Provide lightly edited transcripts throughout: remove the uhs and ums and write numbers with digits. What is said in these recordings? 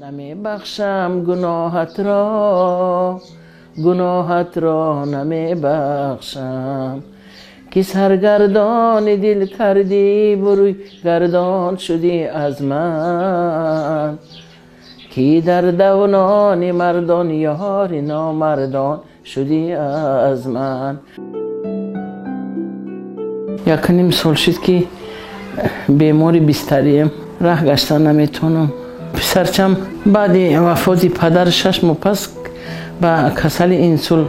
نمیبخشم گناهت را، گناهت را نمیبخشم، که سرگردان دل کردی بروی گردان شدی از من، که در دونان مردان یار نامردان شدی از من. 1.5 سال شد که بیماری بستریم، راه گشتن نمیتونم. پسرچم بعد وفات پدر 6 ماه پس با کسل اینسول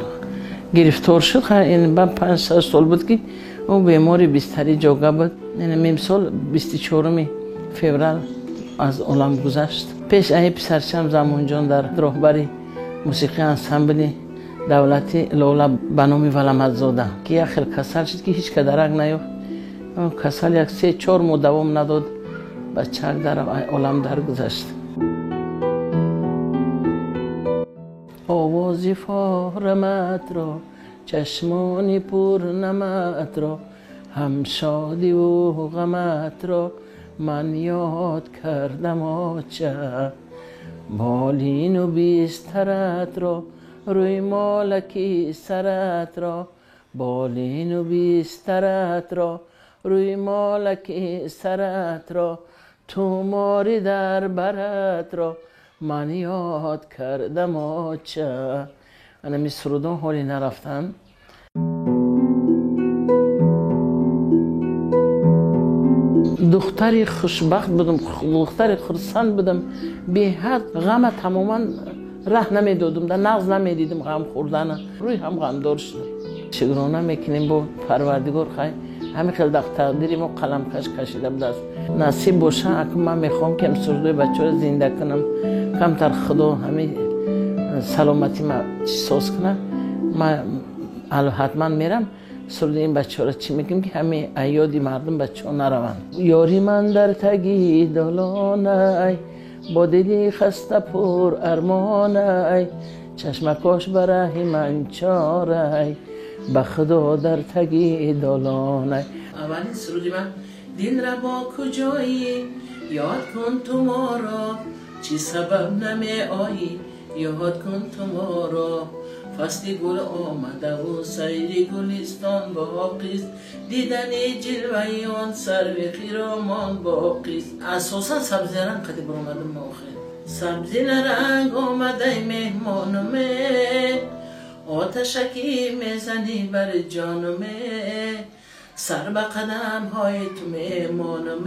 گرفتار شد. این بعد 5-6 سال بود که او بیماری بستری جاگه بود. این سال 24 فوریه از عالم گذشت. پیش ای پسرچم زمان جان در راهبری موسیقی انسامبل دولتی لولا به نام ولمدزاده که یک خیلی کسل شد که هیچ که درک نیافت. کسل 1-3-4 ماه دوام نداد، بچه در عالم درگذشت. آواز فارمت را، چشمان پر نمت را، هم شادی و غمت را من یاد کردم آچه. بالین و بسترت را، روی مالکی سرت را، بالین و بسترت را، روی مالکی سرت را، تو ماری در برت را من یاد کردم آچه. انا می سرودان حالی نرفتن. دختری خوشبخت بودم، دختری خرسند بودم، به حد غم تماما ره نمیدادم، در نغز نمیدیدم غم خوردن، روی هم غمدار شدم. شکرانه میکنیم با پروردگار، خیلی همین خیلی در تقدیر ما قلم کش کشیده بود است. نصیب باشه اکنون من میخوام که سردوی بچه رو زنده کنم، کمتر خدا همین سلامتی ما ساز کنه، من حتما میرم سرد این بچه را چی میگم که همه ایادی مردم بچه ها نروند. یاری من در تگی دالانه، با دلی خسته پر ارمانه، چشمکاش برای من چاره، به خدا در تگی دالانه. اولین سرودی من دل ربا کجایی، یاد کن تو ما را، چی سبب نمی آیی، یاد کن تو ما را. فصل گل آمده و سیر گلستان باقیست، دیدن جلوه آن سرو خیرامان باقیست. اساسا سبزی رنگ قدی برآمدم ما آخر. سبزی رنگ آمده مهمانم، آتشکی میزنی بر جانم، سر به قدم های تو میمانم،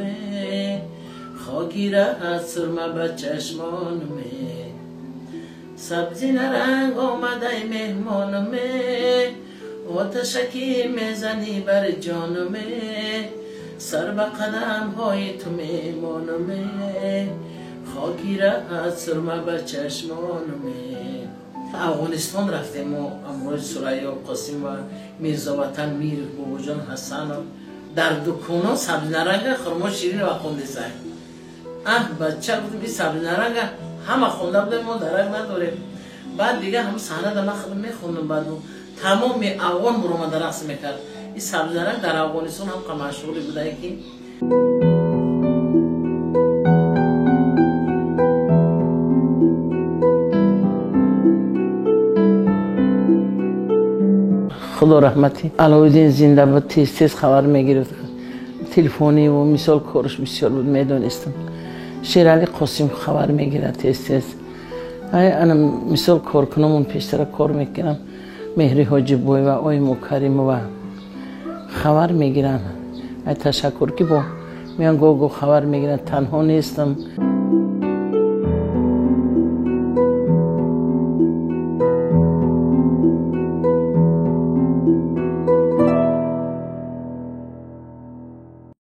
خاکی رهد سرمه به چشمانم. سبزی رنگ آمده مهمانم، آتشکی میزنی بر جانم، سر به قدم های تو میمانم، خاکی رهد سرمه به چشمانم. افغانستان رفتیم ما امروز سریا قاسم و میرزا وطن میر باباجان حسن در دکونا سبز نرنگ خرما شیرین و خونده سای. اه بچه بودیم این سبز نرنگ همه خونده بودیم، ما درک نداریم. بعد دیگه هم صحنه در من خودم میخوندم، بعد تمام افغان برو من رقص میکرد. این سبز نرنگ در افغانستان هم مشهور بوده که خدا رحمتی علاوالدین زنده بود، تیز تیز خبر میگرفت، تلفنی و مثال کارش بسیار بود میدونستم. شیرعلی قاسم خبر میگیره تیز تیز. انا مثال کارکنمون پیشتر کار میکنم، مهری حاجی بوی و آی مکرم و خبر میگیرن. تشکر که با میان گو خبر میگیرن، تنها نیستم.